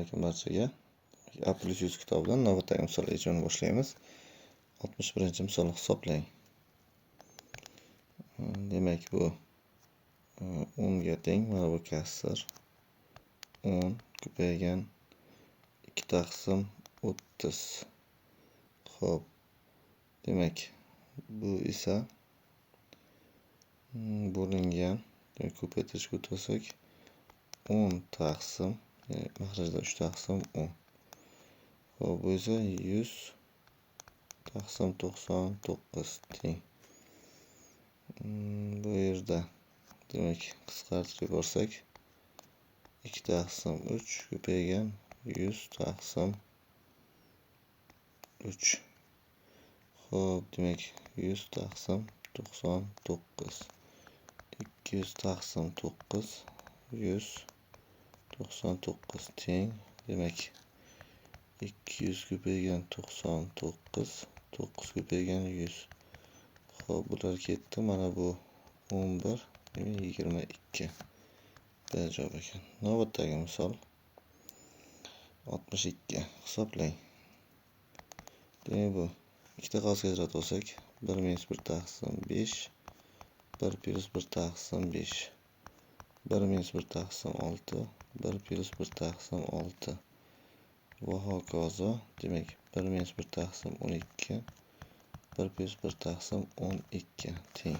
Assalomu alaykum barchaga. A plus 100 kitobidan navbatdagi misol yechimini boshlaymiz. 61-misolni hisoblang. Demak, bu 10 ga teng, mana bu kasr 10 ko'paygan 2 taqsim 30. Xo'p. Demak, bu esa bo'lingan, demak ko'paytirishga o'tsak 10 taqsim, mahrajda 3 taqsim 10. Xo'p, bu esa 100 taqsim 99 teng. Bu yerda demak qisqartirib yuborsak 2 taqsim 3 ko'paygan 100 taqsim 3. Xo'p, demak 100 taqsim 99. 200 taqsim 9 199 teng. Demak 200 ko'paygan 99 9 ko'paygan 100. Xo'p, bular ketdi. Mana bu 11, demak 22. B javob ekan. Navbatdagi misol 62. Hisoblang. Demak, bu ikkita qavsga ajratib olsak 1 minus 1 taqsim 5, 1 plus 1 taqsim 5, 1 minus 1 taqsim 6, 1 plus 1 taqsim 6 va hokazo. Demak 1 minus 1 taqsim 12, 1 plus 1 taqsim 12 teng.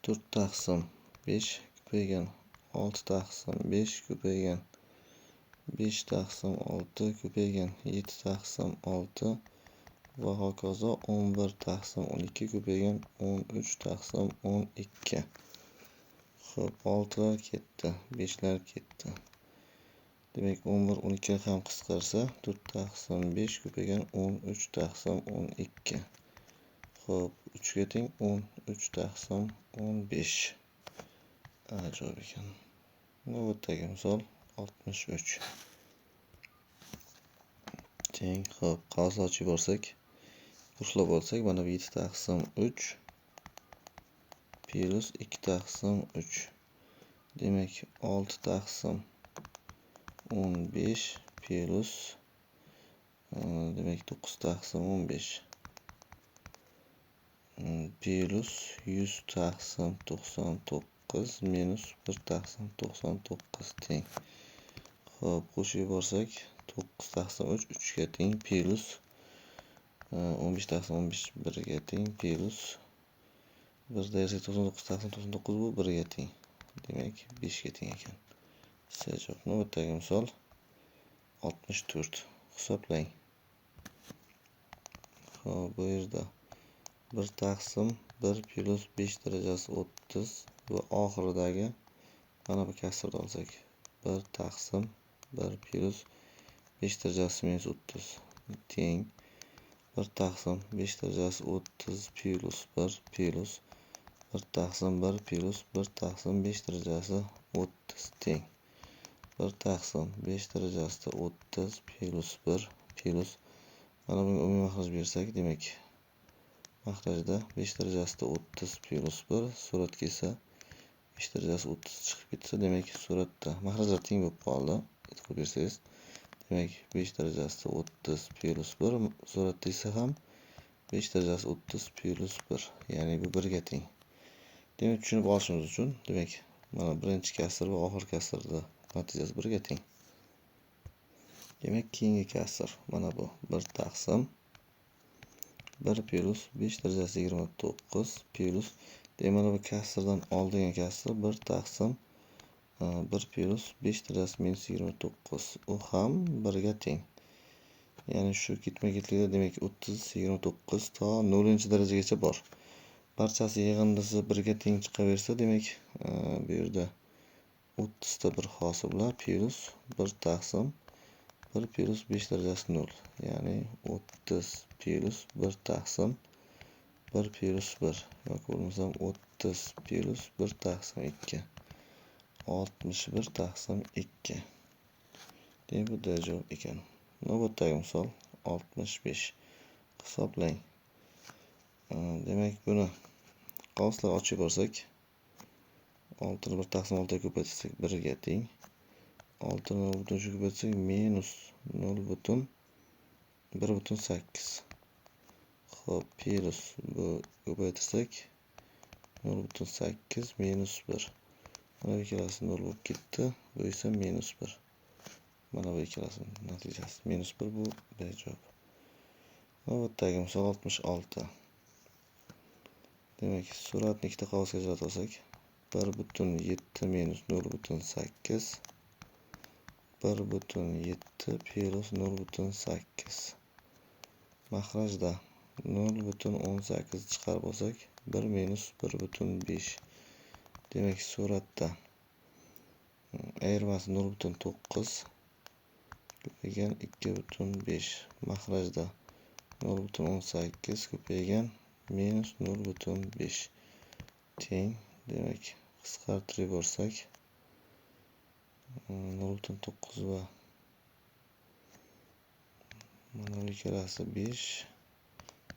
4 taqsim 5 ko'paygan 6 taqsim 5 ko'paygan 5 taqsim 6 ko'paygan 7 taqsim 6 va hokazo 11 taqsim 12 ko'paygan 13 taqsim 12. Xo'p, 6lar ketdi, 5lar ketdi. Demak 11 12 ham qisqarsa 4 taqsim 5 ko'paygan 13 taqsim 12. Xo'p, 3 ga teng 13 taqsim 15. A javob ekan. Navbatdagi misol 63. Teng. Xo'p, qavs ochib yuborsak, qo'shilib olsak, mana bu 7 taqsim 3 plus 2 taqsim 3. Demak 6 taqsim 15 plus demak 9 taqsim 15 plus 100 taqsim 99 minus 1 taqsim 99 teng. Xo'p, qo'shib yuborsak 9 taqsim 3 3 ga teng plus 15 taqsim 15 1 ga teng plus 1 darajasi 99 taqsim 99 bu 1 ga teng. Demak 5 ga teng ekan. C javob. Navbatdagi misol 64. Hisoblang. Xo'p, bu yerda 1 taqsim 1 plus 5 darajasi 30 va oxiridagi mana bu kasrni olsak 1 taqsim 1 plus 5 darajasi minus 30 teng 1 taqsim 5 darajasi 30 plus 1 plus 1 taqsim 1 plus 1 taqsim 5 darajasi 30 teng 1 taqsim 5 darajasida 30 plus 1 plus mana bunga umumiy mahraj bersak, demak mahrajda 5 darajasida 30 plus 1 suratga esa 5 darajasi 30 chiqib ketsa, demak suratda mahrajlar teng bo'lib qoldi. E'tibor bersangiz, demak 5 darajasida 30 plus 1 suratda esa ham 5 darajasi 30 plus 1, ya'ni bu 1 ga teng. Demak tushunib olishimiz uchun, demak mana birinchi kasr va oxirgi kasrda natijasi 1 ga teng. Demak keyingi kasr mana bu 1 taqsim 1 plus 5 darajasi 29 plus, demak mana bu kasrdan oldingi kasr 1 taqsim 1 plus 5 darajasi minus 29, u ham 1 ga teng. Ya'ni shu ketma-ketlikda demak 30 29 to 0-darajagacha bor. Barchasi yig'indisi 1 ga teng chiqaversa, demak bu yerda 30 ta 1 hosillar plus 1 taqsim 1 plus 5 darajasi 0, ya'ni 30 plus 1 taqsim 1 plus 1 yoki bo'lmasam 30 plus 1 taqsim 2 61 taqsim 2. Demak bu da javob ekan. Navbatdagi misol 65. Hisoblang. Demak buni qavslar ochib yuborsak 6 ni 1 taqsim 6 ga ko'paytirsak 1 ga teng. 6 0,3 ga ko'paytirsak minus 0,1,8. Xo'p, plus bu ko'paytirsak 0,8 minus 1. Mana bu ikkalasi 0 bo'lib ketdi. Bu esa minus 1. Mana bu ikkalasining natijasi minus 1, bu B javob. Navbatdagi misol 66. Demak, suratni ikkita qog'ozga ajratib olsak, 1,7 minus 0,8, 1,7 plus 0,8. Mahrajda 0,18 chiqarib olsak, 1 minus 1,5. Demak, suratda ayirmasi 0,9 ko'paygan 2,5. Mahrajda 0,18 ko'paygan minus 0,5 teng. Demak, qisqartirib yuborsak 0,9 va mana bu ikkalasi 5,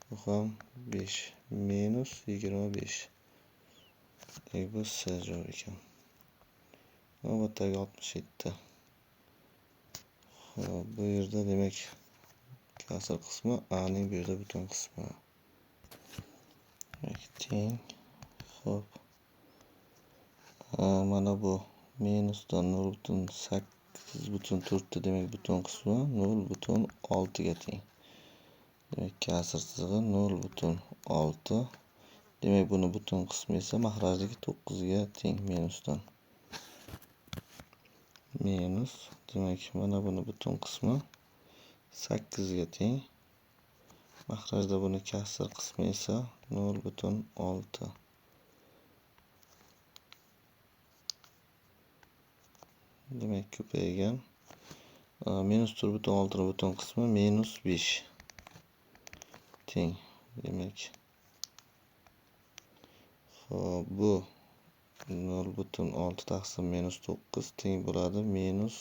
bu ham 5 minus 25. Demak, bu C javob ekan. Navbatdagi 67. Xo'p, bu yerda demak kasr qismi A ning bu yerda butun qismi. Demak, teng. Xo'p. Mana bu minusdan 0,8,4 demak butun qismi 0,6 ga teng. Demak, kasr chizig'i 0,6. Demak, buni butun qismi esa mahrajdagi 9 ga teng minusdan. Minus, demak, mana buni butun qismi 8 ga teng. Mahrajda buni kasr qismi esa 0,6. Demak, ko'paygan minus 4,6 butun qismi minus 5 teng. Demak, xo'p, bu 0,6 taqsim minus 9 teng bo'ladi minus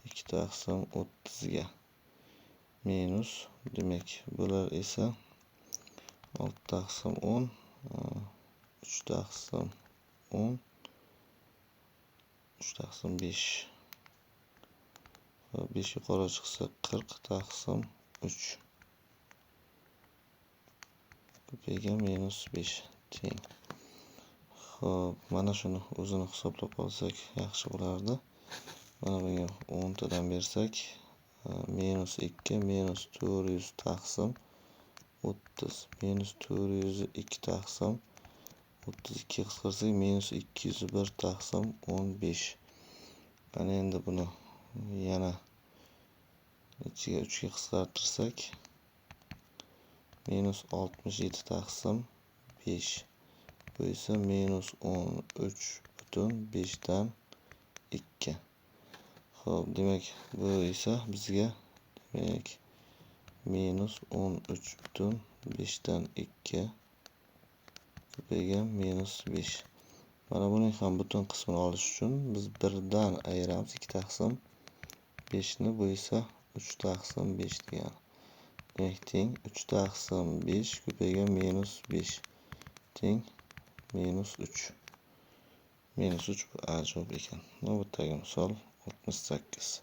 2 taqsim 30 ga. Minus, demak, bular esa 6 taqsim 10, 3 taqsim 10, 3 taqsim 5. 5 yuqori chiqsa 40 taqsim 3 ko'paygan minus 5 teng. Xo'p, mana shuni o'zini hisoblab olsak yaxshi bo'lardi. Mana bunga 10 tadan bersak minus 2 minus 400 taqsim 30 minus 402 taqsim 32 qisqarsak minus 201 taqsim 15. Ana endi buni yana ichiga 3 ga qisqartirsak minus 67 taqsim 5. Bu esa minus 13,5 dan 2. Xo'p, demak, bu esa bizga demak minus 13,5 dan 2 ko'paygan minus 5. Mana buning ham butun qismini olish uchun biz 1 dan ayiramiz 2 taqsim 5 ni, bu esa 3 taqsim 5 degani. Demak, teng 3 taqsim 5 ko'paygan minus 5 teng minus 3. Minus 3 bu A javob ekan. Navbatdagi misol 68.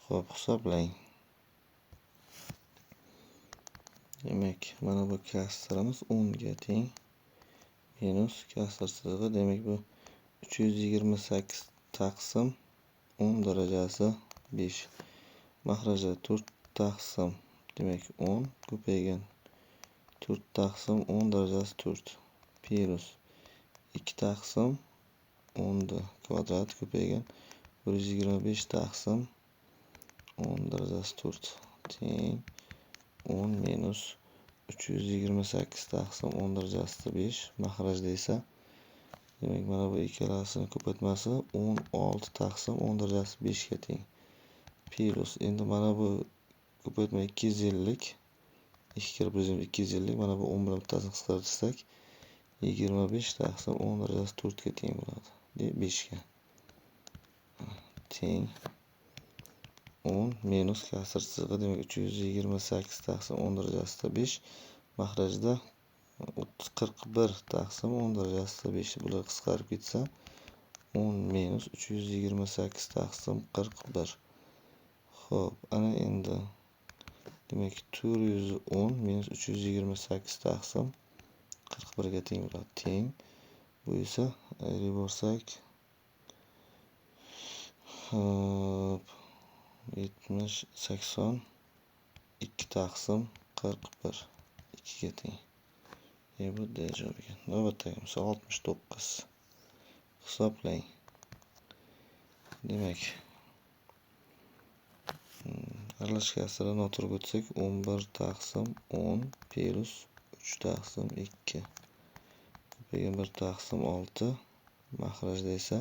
Xo'p, hisoblang. Demak, mana bu kasrimiz 10 ga teng minus kasr chizig'i, demak bu 328 taqsim 10 darajasi 5. Mahraja 4 taqsim, demak 10 ko'paygan 4 taqsim 10 darajasi 4 plus 2 taqsim 10 kvadrat ko'paygan 125 taqsim 10 darajasi 4 teng 10 minus 328 taqsim 10 darajasi 5. Mahrajda esa demak mana bu ikkalasini ko'paytmasi 16 taqsim 10 darajasi 5 ga teng plus endi mana bu ko'paytma 250, 2 karra 250, mana bu 10 bilan bittasini qisqartirsak 25 taqsim 10 darajasi 4 ga teng bo'ladi. 5 ga teng 10 minus kasr chizig'i, demak 328 taqsim 10 darajasida 5, mahrajda 41 taqsim 10 darajasida 5. Bular qisqarib ketsa 10 minus 328 taqsim 41. Xo'p, ana endi demak 410 minus 328 taqsim 41 ga teng bo'ladi. Teng. Bu esa ayirib borsak, xo'p, 70 82 taqsim 41 2 ga teng. Bu D javob ekan. Navbatdagi misol 69. Hisoblang. Demak, aralash kasrni noto'g'ri o'tsak 11 taqsim 10 plus 3 taqsim 2 ko'paygan 1 taqsim 6 maxrajda esa,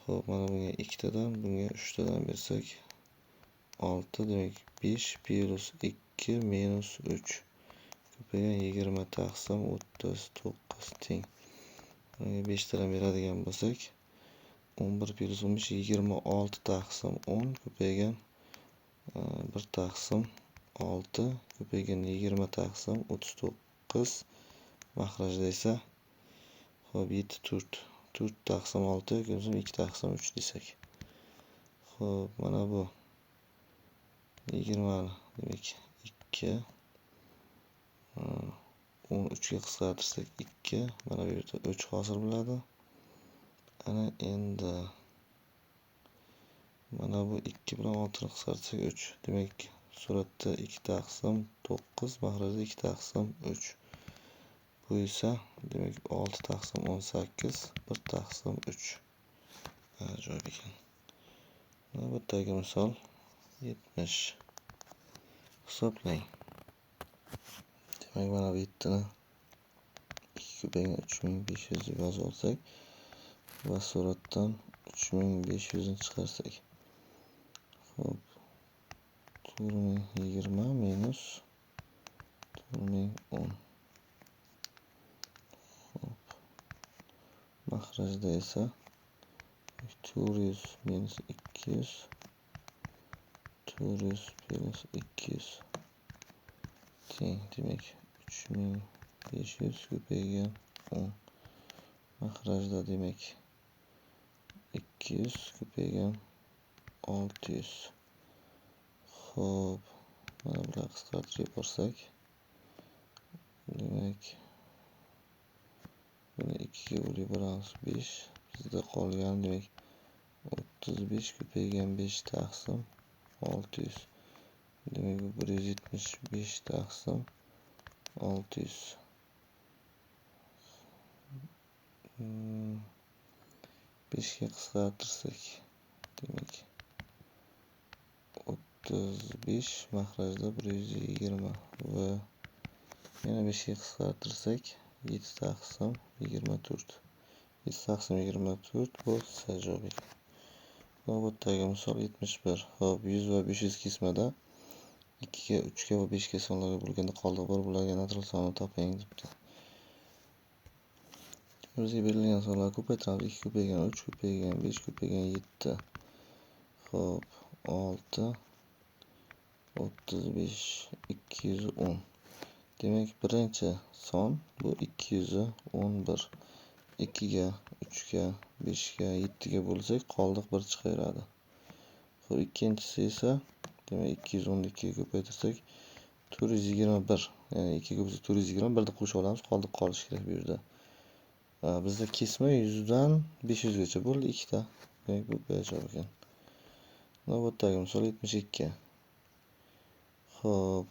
xo'p, mana bunga ikkitadan, bunga uchtadan bersak 6, demak 5 plus 2 minus 3 ko'paygan 20 taqsim 39 teng. Bunga 5 tadan beradigan bo'lsak 11 plus 15 26 taqsim 10 ko'paygan 1 taqsim 6 ko'paygan 20 taqsim 39 maxrajda esa, xo'p, 7 4 4 taqsim 6 yoki 2 taqsim 3 desak. Xo'p, mana bu 20 ni demak 2 13 ga qisqartirsak 2, mana bu yerda 3 hosil bo'ladi. Ana endi mana bu 2 bilan 6 ni qisqartirsak 3. Demak, suratda 2 taqsim 9, maxrajda 2 taqsim 3. Bu esa demak 6 taqsim 18, 1 taqsim 3. Javob ekan. Navbatdagi misol 70. Hisoblang. Demak, mana bu 7 ni 2 ko'paygan 3500 deb yozib olsak va suratdan 3500 ni chiqarsak. Xo'p, 4020 minus 4010. Xo'p, maxrajda esa 400 minus 200, 400 plus 200 teng. Demak, 3500 ko'paygan 10. Maxrajda demak 200 ko'paygan 600. Xo'p, mana bular qisqartirib yuborsak, demak buni 2 ga bo'lib yuboramiz 5, bizda qolgan demak 35 ko'paygan 5 taqsim 600. Demak, bu 175 taqsim 600. 5 ga qisqartirsak, demak 35 maxrajda 120 va yana 5 ga qisqartirsak 7 taqsim 24. 7 taqsim 24 bu C javob ekan. Navbatdagi misol 71. Xo'p, 100 va 500 kesmada 2 ga, 3 ga va 5 ga sonlarga bo'lganda qoldiq bir bo'ladigan natural sonni toping debdi. Bizga berilgan sonlarni ko'paytiramiz. 2 ko'paygan 3 ko'paygan 5 ko'paygan 7. Xo'p, 6 35 210. Demak, birinchi son bu 211. 2 ga, 3 ga, 5 ga, 7 ga bo'lsak qoldiq 1 chiqaveradi. Xo'p, ikkinchisi esa demak 212 ga ko'paytirsak 421. Ya'ni 2 ga ko'paytirsak 421 ni qo'shib olamiz, qoldiq qolishi kerak bu yerda. Bizda kesma 100 dan 500 gacha bo'ldi ikkita. Demak, bu B javob ekan. Navbatdagi misol 72. Xo'p,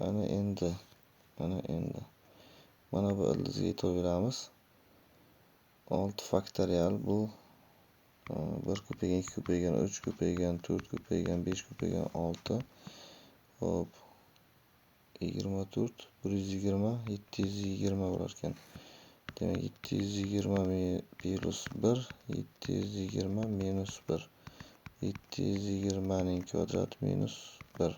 ana endi mana bu ildizga e'tibor beramiz. 6 faktorial bu 1 ko'paygan 2 ko'paygan 3 ko'paygan 4 ko'paygan 5 ko'paygan 6. Xo'p, 24 120 720 bo'lar ekan. Demak, 720 plus 1 720 minus 1 720 ning kvadrati minus 1.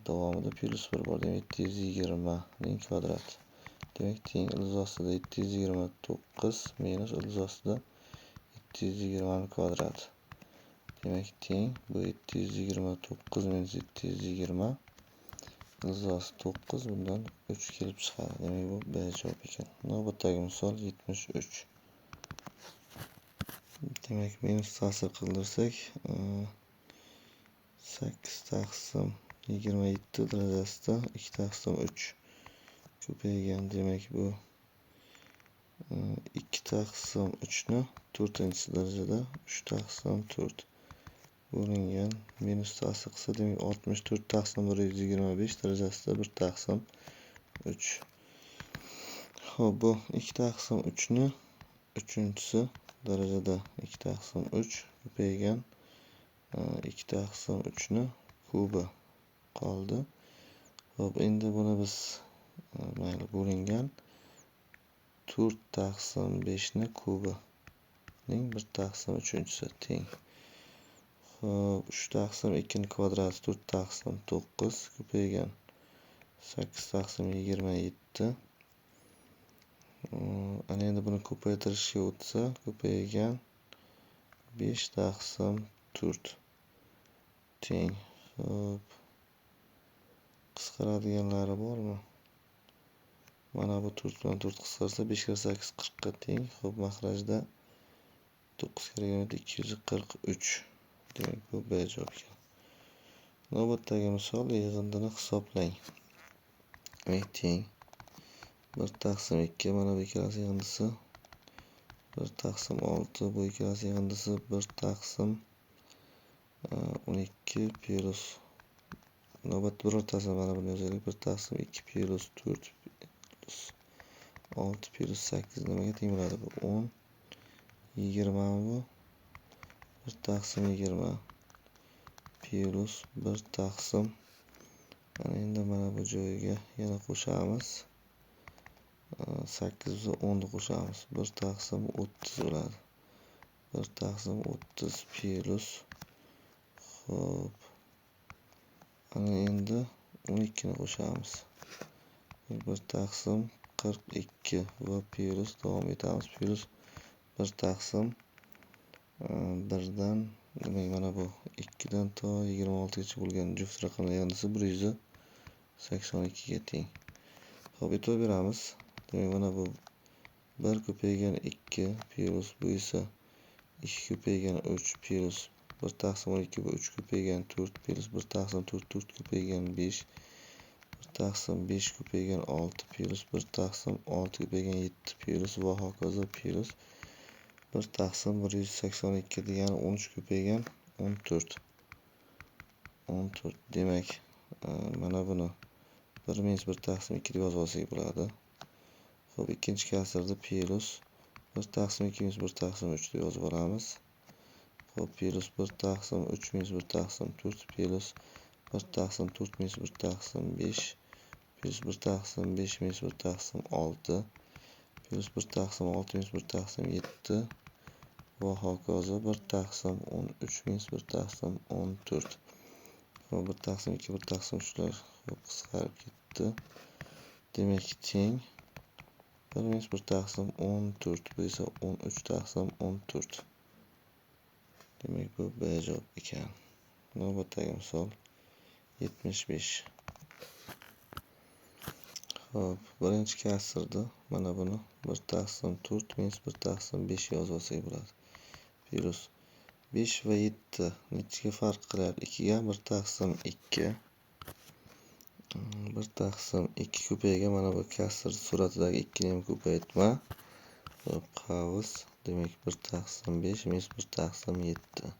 Davomida plus 1 bor. Demak, 720 ning kvadrati. Demak, teng ildiz ostida 729 minus ildiz ostida 720 ning kvadrati. Demak, teng bu 729 minus 720 ildiz osti 9, bundan 3 kelib chiqadi. Demak, bu B javob ekan. Navbatdagi misol 73. Demak, minus ta'sir qildirsak, 8 taqsim 27 darajasida 2 taqsim 3 ko'paygan. Demak, bu 2 taqsim 3 ni 4 darajada 3 taqsim 4 bo'lingan. Minus ta'sir qilsa, demak 64 taqsim 125 darajasida 1 taqsim 3. Xo'p, bu 2 taqsim 3 ni 3 darajada 2 taqsim 3 ko'paygan 2 taqsim 3 ni kubi qoldi. Xo'p, endi buni biz mayli bo'lingan 4 taqsim 5 ni kubining 1 taqsim 3-chisi teng. Xo'p, 3 taqsim 2 ni kvadrati 4 taqsim 9 ko'paygan 8 taqsim 27. Ana endi buni ko'paytirishga o'tsa, ko'paygan 5 taqsim 4 teng. Xo'p, qisqaradiganlari bormi? Mana bu 4 bilan 4 qisqarsa 5 kira 8 40 ga teng. Xo'p, maxrajda 9 kira 243. Demak, bu B javob ekan. Navbatdagi misol yig'indini hisoblang. Demak, teng 1 taqsim 2, mana bu ikkalasi yig'indisi 1 taqsim 6, bu ikkalasi yig'indisi 1 taqsim 12 plus navbat birortasini mana buni yozaylik. 1 taqsim 2 plus 4 plus 6 plus 8 nimaga teng bo'ladi? Bu 10 20 bu 1 taqsim 20 plus 1 taqsim, ana endi mana bu joyiga yana qo'shamiz. 8 va 10 ni qo'shamiz. 1 taqsim 30 bo'ladi. 1 taqsim 30 plus, xo'p, ana endi 12 ni qo'shamiz. 1 taqsim 42 va plus davom etamiz. Plus 1 taqsim 1dan, demak mana bu 2 dan to 26 gacha bo'lgan juft raqamlar yig'indisi 182 ga teng. Xo'p, e'tibor beramiz. Demak, mana bu 1 ko'paygan 2 plus bu esa 2 ko'paygan 3 plus 1 taqsim 12 bu 3 ko'paygan 4 plus 1 taqsim 4 4 ko'paygan 5 1 taqsim 5 ko'paygan 6 plus 1 taqsim 6 ko'paygan 7 plus va hokazo plus 1 taqsim 182 degani 13 ko'paygan 14. 14. Demak, mana buni 1 minus 1 taqsim 2 deb yozib olsak bo'ladi. Xo'p, ikkinchi kasrda plus 1 taqsim 2 minus 1 taqsim 3 deb yozib olamiz. Xo'p, plus 1 taqsim 3 minus 1 taqsim 4 plus 1 taqsim 4 minus 1 taqsim 5 plus 1 taqsim 5 minus 1 taqsim 6 plus 1 taqsim 6 minus 1 taqsim 7 va hokazo 1 taqsim 13 minus 1 taqsim 14. Xo'p, 1 taqsim 2 1 taqsim 3 lar qisqarib ketdi. Demak, teng 1 minus 1 taqsim 14, bu esa 13 taqsim 14. Demak, bu B javob ekan. Navbatdagi misol 75. Xo'p, birinchi kasrda mana buni 1 taqsim 4 minus 1 taqsim 5 yozib olsak bo'ladi. Plus 5 va 7 nechiga farq qilyapti? 2 ga 1 taqsim 2. 1 taqsim 2 ko'paygan mana bu kasr suratidagi 2 ni ham ko'paytma. Xo'p, qavs, demak 1 taqsim 5 minus 1 taqsim 7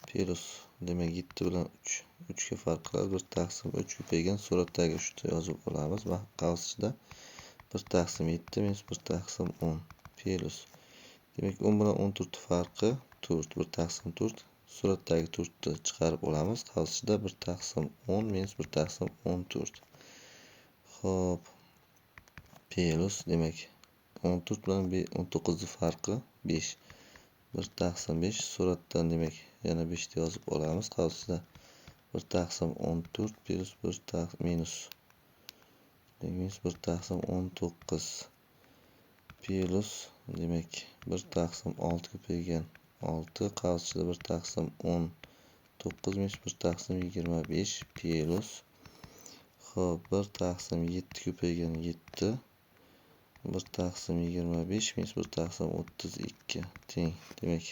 plus, demak 7 bilan 3 3 ga farq qiladi. 1 taqsim 3 ko'paygan suratdagi 3 ni yozib olamiz. Qavs ichida 1 taqsim 7 minus 1 taqsim 10 plus, demak 10 bilan 14 farqi 4, 1 taqsim 4 suratdagi 4 ni chiqarib olamiz. Qavs ichida 1 taqsim 10 minus 1 taqsim 14. Xo'p, plus, demak 14 bilan 19 ning farqi 5. 1 taqsim 5 suratdan demak yana 5 ni yozib olamiz. Qavs ichida 1 taqsim 14 plus 1 taqsim minus 1 taqsim 19 plus, demak 1 taqsim 6 ko'paygan 6 qavs ichida 1 taqsim 19 minus 1 taqsim 25 plus, xo'p, 1 taqsim 7 ko'paygan 7 1 taqsim 25 minus 1 taqsim 32 teng. Demak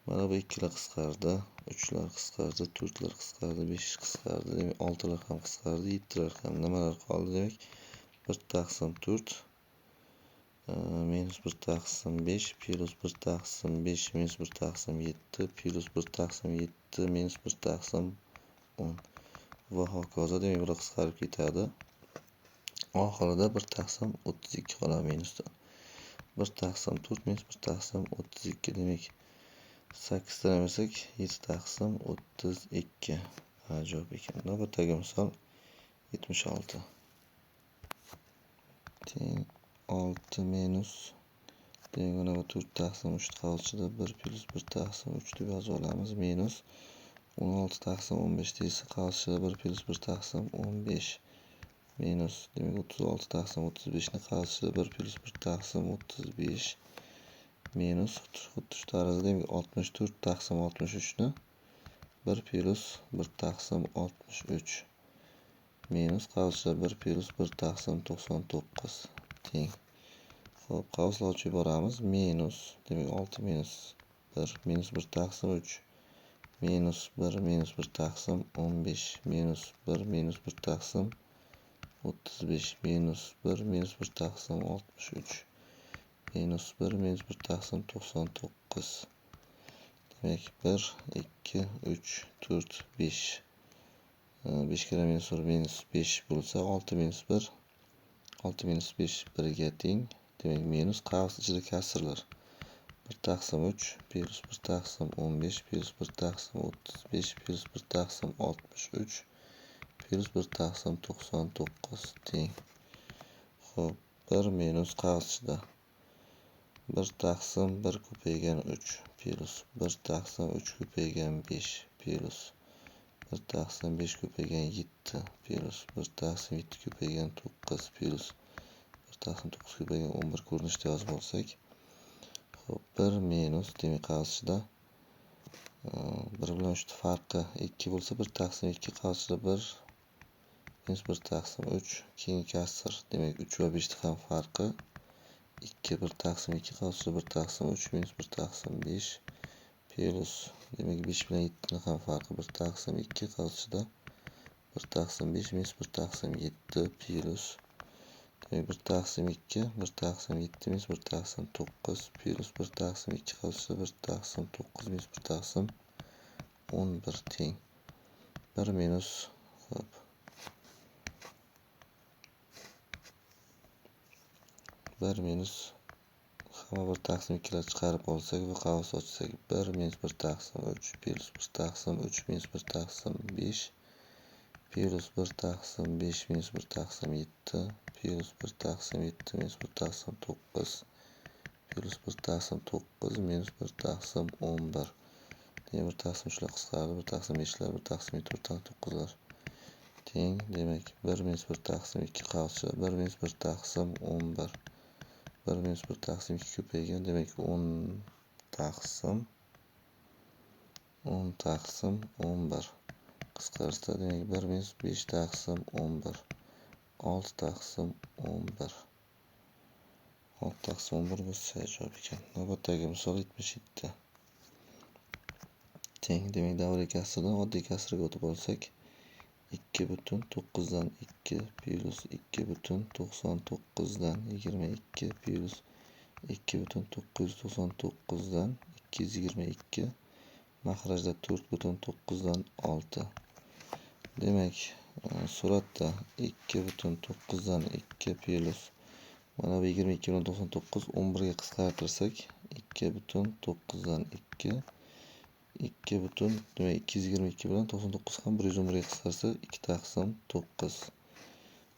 Mana bu 2lar qisqardi, 3lar qisqardi, 4lar qisqardi, 5 qisqardi, demak 6lar ham qisqardi, 7lar ham. Nimalar qoldi? Demak 1 taqsim 4 minus 1 taqsim 5 plus 1 taqsim 5 minus 1 taqsim 7 plus 1 taqsim 7 minus 1 taqsim 10 va hokazo. Demak bular qisqarib ketadi. Oxirida 1 taqsim 32 qoladi minusdan. 1 taqsim 4 minus 1 taqsim 32. Demak 8 dan ayirsak 7 taqsim 32 javob ekan. Navbatdagi misol 76 teng 6 minus, demak mana bu 4 taqsim 3 qavs ichida 1 plus 1 taqsim 3 deb yozib olamiz, minus 16 taqsim 15 desa qavs ichida 1 plus 1 taqsim 15 minus, demak 36 taqsim 35 ni qavs ichida 1 plus 1 taqsim 35 minus xuddi shu tarzda, demak 64 taqsim 63 ni 1 plus 1 taqsim 63 minus qavs ichida 1 plus 1 taqsim 99 teng. Xo'p, qavslar ochib yuboramiz. Minus, demak 6 minus 1 minus 1 taqsim 3 minus 1 minus 1 taqsim 15 minus 1 minus 1 taqsim 35 minus 1 minus 1 taqsim 63 minus 1 minus 1 taqsim 99. Demak 1 2 3 4 5 5 karra minus 1 minus 5 bo'lsa 6 minus 1 6 minus 5 1 ga teng. Demak minus qavs ichida kasrlar 1 taqsim 3 plus 1 taqsim 15 plus 1 taqsim 35 plus 1 taqsim 63 plus 1 taqsim 99 teng. Xo'p, 1 minus qavs ichida 1 taqsim 1 ko'paygan 3 plus 1 taqsim 3 ko'paygan 5 plus 1 taqsim 5 ko'paygan 7 plus 1 taqsim 7 ko'paygan 9 plus 1 taqsim 9 ko'paygan 11 ko'rinishda yozib olsak. Xo'p, 1 minus, demak qavs ichida 1 bilan 3 farqi 2 bo'lsa 1 taqsim 2 qavs ichida 1 minus 1 taqsim 3 keyingi kasr, demak 3 va 5 ham farqi 2 1 taqsim 2 qavs ichida 1 taqsim 3 minus 1 taqsim 5 plus, demak 5 bilan 7 ni ham farqi 1 taqsim 2 qavs ichida 1 taqsim 5 minus 1 taqsim 7 plus, demak 1 taqsim 2 1 taqsim 7 minus 1 taqsim 9 plus 1 taqsim 2 qavs ichida 1 taqsim 9 minus 1 taqsim 11 teng 1 minus, xo'p, 1 minus hamma 1 taqsim 2lar chiqarib olsak va qavs ochsak 1 minus 1 taqsim 3 plus 1 taqsim 3 minus 1 taqsim 5 plus 1 taqsim 5 minus 1 taqsim 7 plus 1 taqsim 7 minus 1 taqsim 9 plus 1 taqsim 9 minus 1 taqsim 11. Demak 1 taqsim 3lar qisqardi, 1 taqsim 5lar, 1 taqsim 7, 1 taqsim 9lar teng. Demak 1 minus 1 taqsim 2 qavs ichida 1 minus 1 taqsim 11 1 minus 1 taqsim 2 ko'paygan, demak 10 taqsim 10 taqsim 11 qisqarsa, demak 1 minus 5 taqsim 11 6 taqsim 11 6 taqsim 11 bu javob ekan. Navbatdagi misol 77 teng, demak davriy kasrdan oddiy kasrga o'tib olsak 2,9dan 2 plus 2,99dan 22 plus 2,999dan 222 maxrajda 4,9dan 6. Demak suratda 2,9dan 2 plus mana bu 22,99 11 ga qisqartirsak 2,9dan 2 2 butun, demak 222 bilan 99 ham 111 ga qisqarsa 2 taqsim 9.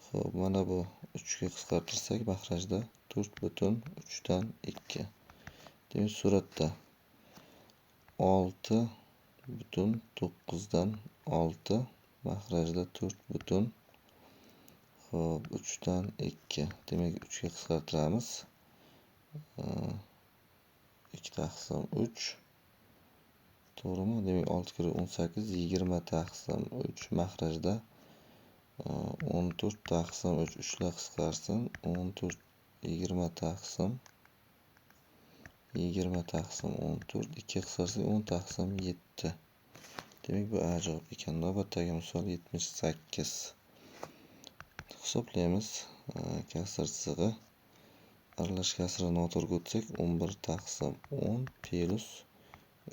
Xo'p, mana bu 3 ga qisqartirsak maxrajda 4,3dan 2. Demak suratda 6,9dan 6 maxrajda 4, xo'p, 3dan 2. Demak 3 ga qisqartiramiz. 2 taqsim 3. To'g'rimi? Demak 6 kira 18 20 taqsim 3 maxrajda 14 taqsim 3 3lar qisqarsin 14 20 taqsim 20 taqsim 14, 2 qisqarsak 10 taqsim 7. Demak, bu A javob ekan. Navbatdagi misol 78. Hisoblaymiz. Kasr chizig'i aralash kasri noto'g'ri o'tsak 11 taqsim 10 plus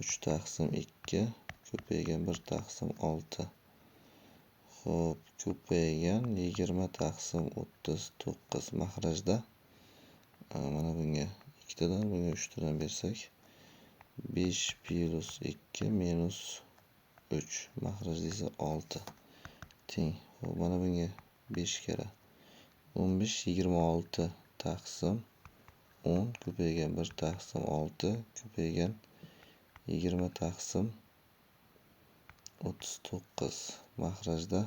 3 taqsim 2 ko'paygan 1 taqsim 6. Xo'p, ko'paygan 20 taqsim 39 maxrajda mana bunga ikkitadan, bunga uchtadan bersak 5 plus 2 minus 3 maxrajda esa 6 teng. Xo'p, mana bunga 5 karra 15 26 taqsim 10 ko'paygan 1 taqsim 6 ko'paygan 20 taqsim 39 maxrajda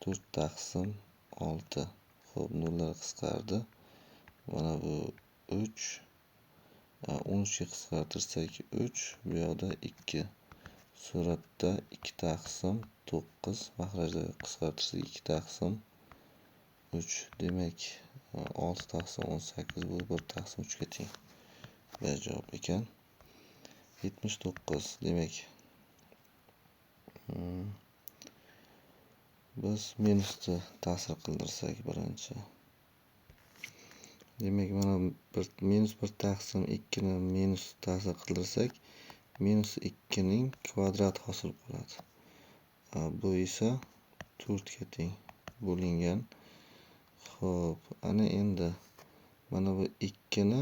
4 taqsim 6. Xo'p, nollar qisqardi. Mana bu 3, 13 ga qisqartirsak 3, bu yoqda 2. Suratda 2 taqsim 9 maxrajda qisqartirsak 2 taqsim 3. Demak, 6 taqsim 18 bu 1 taqsim 3 ga teng. B javob ekan. 79. Demak, biz minusni ta'sir qildirsak birinchi. Demak, mana minus 1 taqsim 2 ni minus ta'sir qildirsak, minus 2 ning kvadrati hosil bo'ladi. Bu esa 4 ga teng bo'lingan. Xo'p, ana endi mana bu 2 ni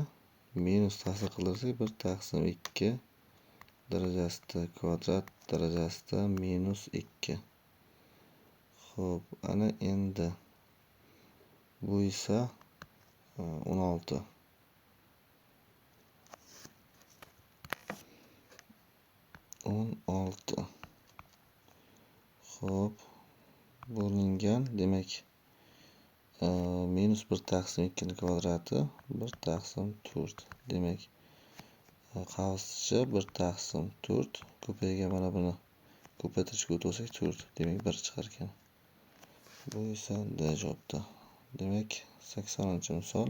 minus ta'sir qildirsak 1 taqsim 2 darajasida kvadrat darajasida minus 2. Xo'p, ana endi bu esa 16. 16. Xo'p, bo'lingan, demak, minus 1 taqsim 2 ning kvadrati 1 taqsim 4. Demak, qavscha 1 taqsim 4 ko'paygan, mana buni ko'paytirishga o'tsak 4, demak 1 chiqar ekan. Bu esa D javobda. Demak, 80-misol.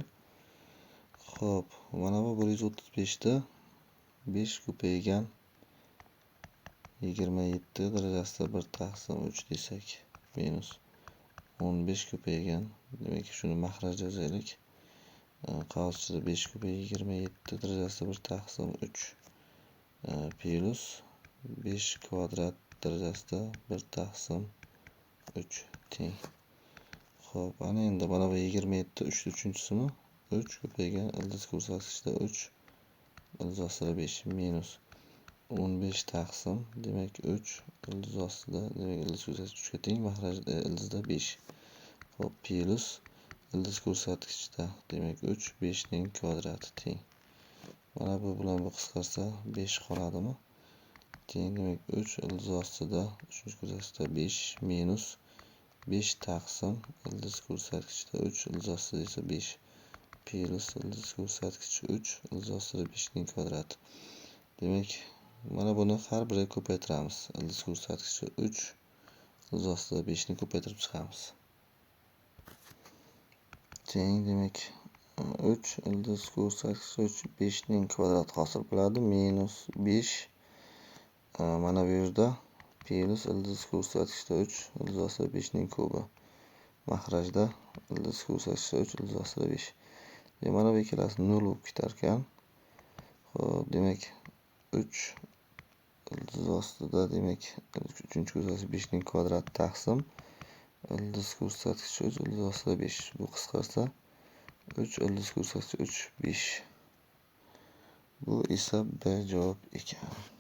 Xo'p, mana bu 135 da 5 ko'paygan 27 darajasida 1 taqsim 3 desak minus 15 ko'paygan, demak shuni maxraj yozaylik. Qavs ichida 5 ko'paygan 27 darajasida 1 taqsim 3 plus 5 kvadrat darajasida 1 taqsim 3 teng. Xo'p, ana endi mana bu 27 3 uchinchisimi? 3 ko'paygan ildiz ko'rsatkichda 3 ildiz ostida 5 minus 15 taqsim, demak 3 ildiz ostida, demak ildiz ko'rsatkich 3 ga teng, maxrajda ildizda 5. Xo'p, plus ildiz ko'rsatkichda, demak 3 5 ning kvadrati teng. Mana bu bilan bu qisqarsa 5 qoladimi? Teng, demak 3 ildiz ostida 3-ko'rsatkichda 5 minus 5 taqsim ildiz ko'rsatkichda 3 ildiz ostida esa 5 plus ildiz ko'rsatkichi 3 ildiz ostida 5 ning kvadrati. Demak, mana buni har biriga ko'paytiramiz. Ildiz ko'rsatkichi 3 ildiz ostida 5 ni ko'paytirib chiqamiz. Teng, demak 3 ildiz ko'rsatkichi 3 5 ning kvadrati hosil bo'ladi minus 5 mana bu yerda plus ildiz ko'rsatkichda 3 ildiz ostida 5 ning kubi maxrajda ildiz ko'rsatkichda 3 ildiz ostida 5. Demak, mana bu ikkalasi 0 bo'lib ketar ekan. Xo'p, demak 3 ildiz ostida, demak 3-ko'rsatkich 5 ning kvadrati taqsim ildiz ko'rsatkichi 3 ildiz ostida 5. Bu qisqarsa 3 ildiz ko'rsatkichi 3 5. Bu esa B javob ekan.